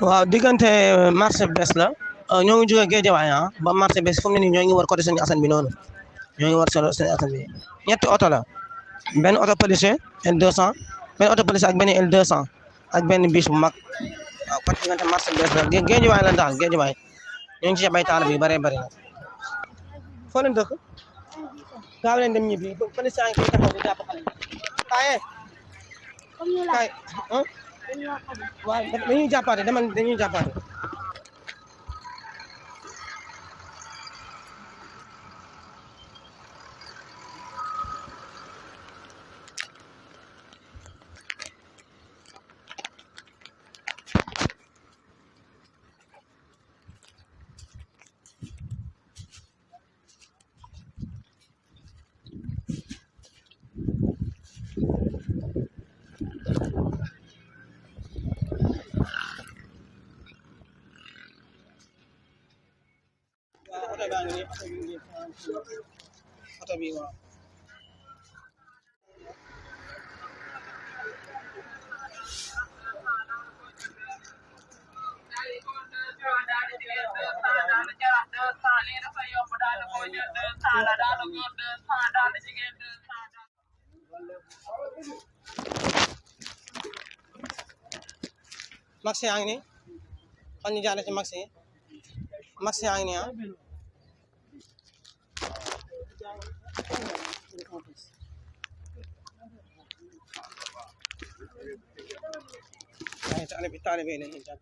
waaw diggante marché bees la ñoo ngi jógee Guédiawaye ba marché bees fu mu ne nii ñoo ngi war côté Sëñ Assane bi noonu ñoo ngi war Sëñ Assane bi ñetti oto la benn oto policier L200 benn oto policier ak benn L200 ak benn bis bu mag waaw côté diggante marché bees la Guédiawaye la daal Guédiawaye ñoo ngi ci bay taal bi bëree bëri na foo leen dëkk gaaw leen dem ñibbi policier yi taxaw di jàpp xale yi kaay kaay waaw dañuy jàppaate demal dañuy jàppaate oto baa ngi nii oto bi waaw maxi yaa ngi nii fan ñu jaaree ci maxi yi maxi yaa ngi nii taalibe yi lañuy jàpp